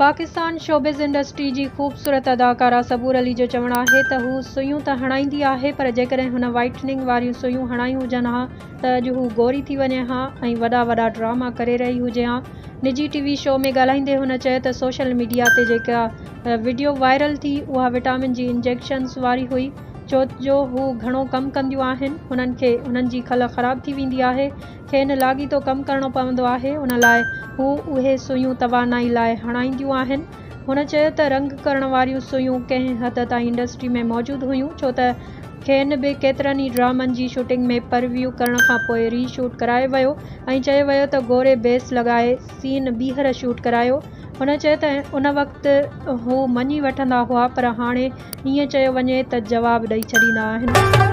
Pakistan showbiz industry جي خوبصورت اداڪارا صبور علي جو چوڻ آهي ته هو سوئيون ته هڻائيندي آهي پر جيڪڏهن هن وائيٽننگ واريون سوئيون هڻايون هجن ها ته اڄ هو گوري ٿي وڃي ها ۽ وڏا وڏا ڊراما ڪري رهي هجي ها. نجي ٽي وي شو ۾ ڳالهائيندي هن چيو ته سوشل ميڊيا تي جيڪا وڊيو وائرل ٿي اها وٽامن جي انجيڪشنز واري هئي ڇو جو هو گهڻو ڪم ڪنديون آهن هنن کي هنن جي کل خراب ٿي ويندي آهي کين لاڳيتو ڪم ڪرڻو پوندو آهي، ان لاء هو اهي سوئيون توانائي لاء هڻائينديون آهن. هن چيو ته رنگ ڪرڻ واريون سوئيون ڪنهن حد تائين انڊسٽري ۾ موجود هيون، ڇو ته کين به ڪيترن ئي ڊرامن جي شوٽنگ ۾ پرويو ڪرڻ کانپوء ري شوٽ ڪرايو ويو ۽ چيو ويو ته گوري بيس لڳائي سين ٻيهر شوٽ ڪرايو. هن چيو ته ان وقت هو مڃي وٺندا هئا پر هاڻي ائين چيو وڃي ته جواب ڏئي ڇڏيندا آهن.